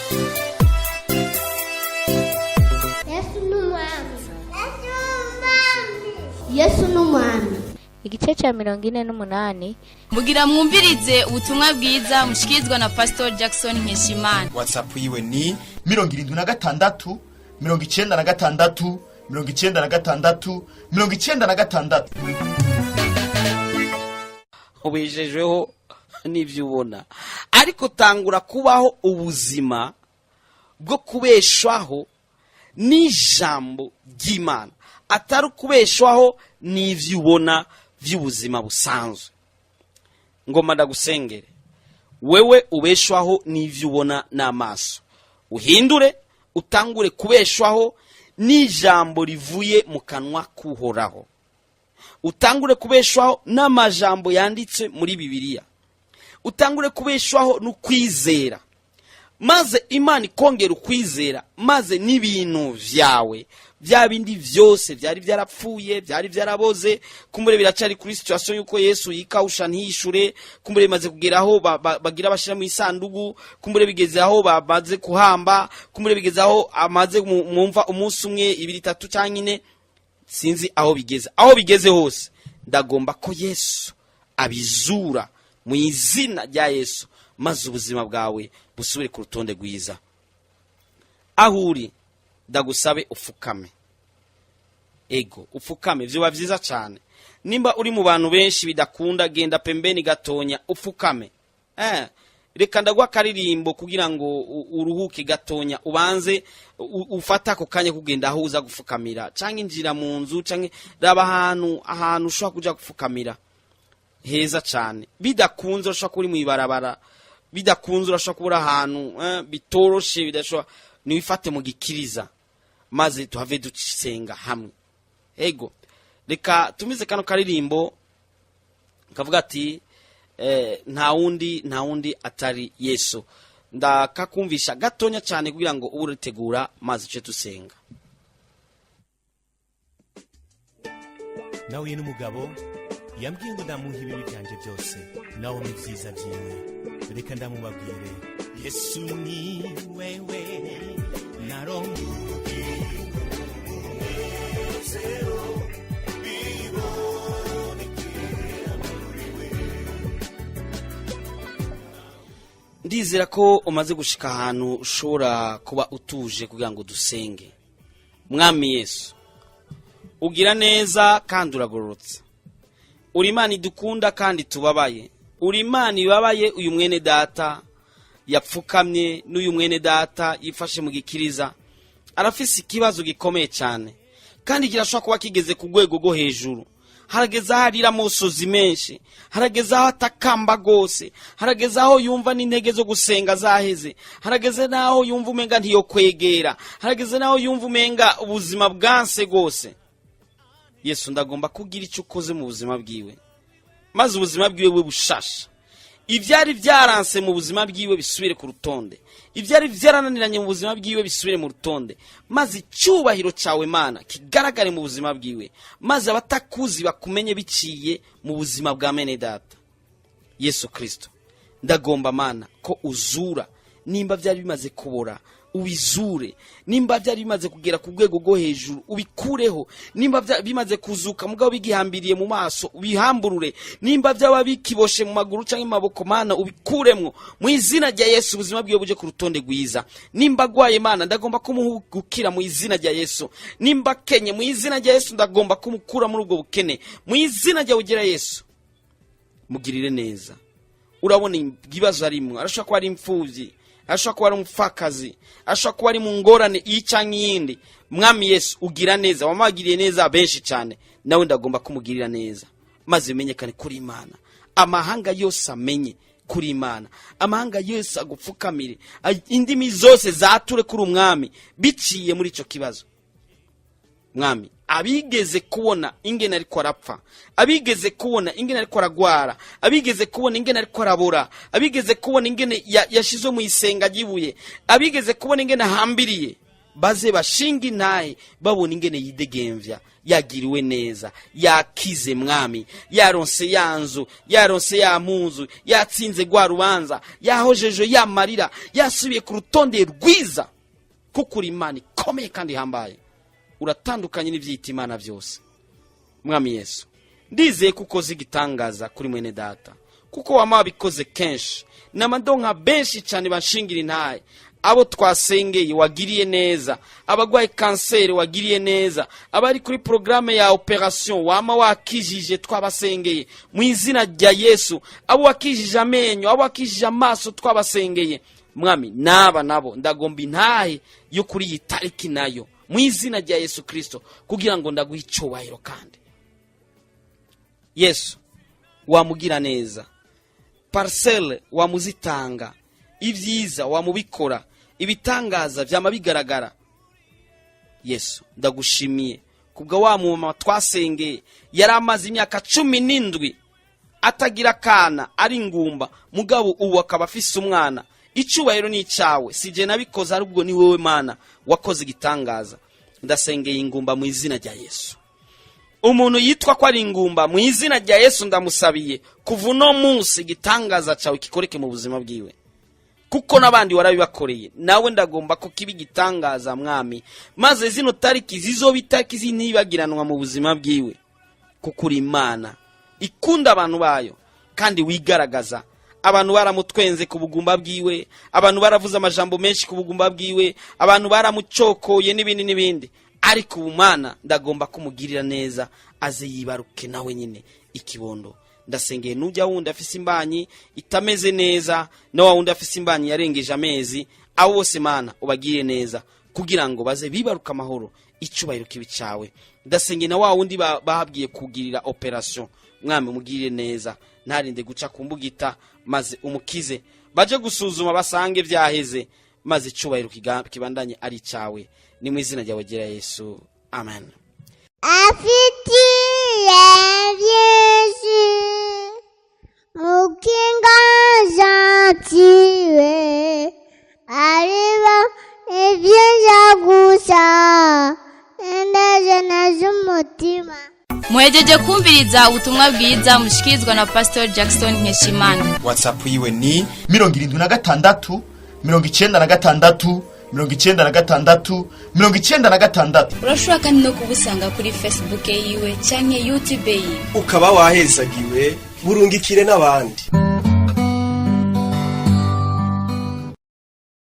Yesu ni umwami. Yesu ni umwami. Igice cya 48. Mugira mwumvirize ubutumwa bwiza mushikirizwa na Pastor Jackson Nkeshimana. WhatsApp yiwe ni 76 96 96 96. Ubejejweho n'ibyo ubona, ariko tangura kubaho ubuzima bwo kubeshwaho n'ijambo ry'Imana, atari ukubeshwaho n'ibyo ubona by'ubuzima busanzwe. Ngoma ndagusengere wewe ubeshwaho n'ibyo ubona n'amaso, uhindure, utangure kubeshwaho n'ijambo rivuye mu kanwa k'Uhoraho, utangure kubeshwaho n'amajambo yanditse muri Bibiliya, utangure kubeshwaho n'ukwizera, maze Imana ikongera ukwizera, maze n'ibintu byawe bya bindi byose byari byarapfuye, byari byaraboze, kumbure biracari kuri situation yuko Yesu yikawusha ntiyishure, kumbure bimaze kugera aho bagira bashyira mu isandugu, kumbure bigeze aho bamaze kuhamba, kumbure bigeze aho amaze mwumva umunsi umwe, ibiri, itatu cyangwa ine, sinzi aho bigeze. Aho bigeze hose, ndagomba ko Yesu abizura mu izina rya Yesu, maze ubuzima bwawe busubire ku rutonde rwiza. Aho uri, ndagusabe ufukame. Ego, ufukame, vyoba vyiza cyane. Nimba uri mu bantu benshi bidakunda, genda pembeni gatonya ufukame. Reka ndaguha akaririmbo kugira ngo uruhuke gatonya, ubanze ufate ako kanya kugenda aho uza gufukamira, cyangwa injira mu nzu, cyangwa raba ahantu ushobora kuja gufukamira heza cyane. Bidakunze, urashobora kuba uri mu ibarabara. Bidakunze, urashobora kuba uri ahantu bitoroshe, bidashobora, niwifate mu gikiriza, maze tuhave dusenga hamwe. Ego, reka tumize kano karirimbo kavuga ati "Nta wundi, nta wundi atari Yesu". Ndakakumvisha gatonya cyane kugira ngo ube uritegura, maze uce dusenga. Nahuye n'umugabo yambwiye ngo ndamuha ibibi byanjye byose, nawe mu byiza byiwe. Reka ndamubabwire: Yesu ni wewe narongo. Ndizera ko umaze gushika ahantu ushobora kuba utuje kugira ngo dusenge. Mwami Yesu, ugira neza kandi uragororotse. Uri Imana idukunda kandi tubabaye. Uri Imana ibabaye. Uyu mwene data yapfukamye n'uyu mwene data yifashe mu gikiriza arafise ikibazo gikomeye cyane, kandi kirashobora kuba kigeze ku rwego rwo hejuru. Harageze aho arira amosozi menshi, harageze aho atakamba rwose, harageze aho yumva n'intege zo gusenga zaheze, harageze n'aho yumva umenga ntiyokwegera, harageze n'aho yumva umenga ubuzima bwanse rwose. Yesu, ndagomba kugira icyo ukoze mu buzima bwiwe, maze ubuzima bwiwe bube bushasha. Ibyari byaranse mu buzima bwiwe bisubire ku rutonde, ibyari byarananiranye mu buzima bwiwe bisubire mu rutonde, maze icyubahiro cyawe, Mana, kigaragare mu buzima bwiwe, maze abatakuzi bakumenye biciye mu buzima bwa mene data. Yesu Kirisito, ndagomba, Mana, ko uzura nimba byari bimaze kubora, ubizure. Nimba byari bimaze kugera ku rwego rwo hejuru, ubikureho. Nimba bimaze kuzuka mugabo bigihambiriye mu maso, ubihamburure. Nimba byaba bikiboshe mu maguru cyangwa mu maboko, Mana, ubikuremwo mu izina rya Yesu, ubuzima bwiwe buje ku rutonde rwiza. Nimba agwaye, Mana, ndagomba kumuha gukira mu izina rya Yesu. Nimba akenye, mu izina rya Yesu, ndagomba kumukura muri ubwo bukene mu izina rya ugera. Yesu, mugirire neza. Urabona ibibazo arimwo. Arashobora kuba ari imfubyi, arashobora kuba ari umupfakazi, arashobora kuba ari mu ngorane iyi cyangwa iyindi. Mwami Yesu, ugira neza, wamagiriye neza benshi cyane, nawe ndagomba kumugirira neza, maze bimenyekane kuri Imana, amahanga yose amenye kuri Imana, amahanga yose agupfukamire, indimi zose zature kuri umwami biciye muri icyo kibazo. Mwami, abigeze kubona ingene ariko arapfa, abigeze kubona ingene ariko aragwara, abigeze kubona ingene ariko arabora, abigeze kubona ingene yashizwe mu isenga ry'ibuye, abigeze kubona ingene ahambiriye. Baze bashinga intahe babona ingene yidegemvya, yagiriwe neza, yakize mwami, yaronse ya nzu, yaronse ya mpuzu, yatsinze rwa rubanza, yahojeje ya marira, yasubiye ku rutonde rwiza, kuko uri Imana ikomeye kandi ihambaye, uratandukanye n'ibyiyita imana byose. Mwami Yesu, ndizeye ko ukoze igitangaza kuri mwene data, kuko wama wabikoze kenshi. N'amadonka benshi cyane banshingira intahe, abo twasengeye wagiriye neza, abagwaye kanseri wagiriye neza, abari kuri porogaramu ya operation wama wakijije twabasengeye mu izina rya Yesu, abo wakijije amenyo, abo wakijije amaso twabasengeye. Mwami, n'aba nabo ndagomba intahe yo kuri iyi tariki nayo mu izina rya Yesu Kirisito, kugira ngo ndaguhe icyubahiro. Kandi Yesu, wamugira neza, parcelle wamuzitanga, ibyiza wamubikora, ibitangaza byama bigaragara. Yesu, ndagushimiye kubwa wa mumama twasengeye, yari amaze imyaka 17 atagira akana, ari ingumba, mugabo ubu akaba afise umwana. Icyubahiro ni icyawe, si jye nabikoze, ahubwo ni wowe Mana wakoze igitangaza. Ndasengeye ingumba mu izina rya Yesu. Umuntu yitwa ko ari ingumba, mu izina rya Yesu ndamusabiye, kuva uno munsi igitangaza cyawe kikoreke mu buzima bwiwe, kuko n'abandi warabibakoreye, nawe ndagomba ko kiba igitangaza mwami, maze zino tariki zizoba itariki z'intibagiranwa mu buzima bwiwe, kuko uri Imana ikunda abantu bayo kandi wigaragaza. Abantu baramutwenze ku bugumba bwiwe, abantu baravuze amajambo menshi ku bugumba bwiwe, abantu baramucokoye n'ibindi n'ibindi, ariko ubu Mana ndagomba kumugirira neza, aze yibaruke nawe nyine ikibondo. Ndasengeye nujya wundi afise imbanyi itameze neza, na wa wundi afise imbanyi yarengeje amezi, abo bose Mana ubagirire neza kugira ngo baze bibaruke amahoro, icyubahiro kibi cyawe. Ndasengeye na wa wundi babwiye kugirira operation, mwami umugirire neza, ntarinde guca ku mbugita, maze umukize, baje gusuzuma basange byaheze, maze icyubahiro kibandanye ari icyawe. Ni mu izina ryawe ryera Yesu, amen. Afitiye byinshi mukinga gentile, ariba ibyiza gusa, indege z'umutima. Muhejeje kumviriza ubutumwa bwiza mushikirizwa na Pastor Jackson Nkeshimana. WhatsApp yiwe ni 76 96 96 96. Urashobora kandi no kubusanga kuri Facebook yiwe canke YouTube yiwe. Ukaba wahezagiwe, burungikire n'abandi.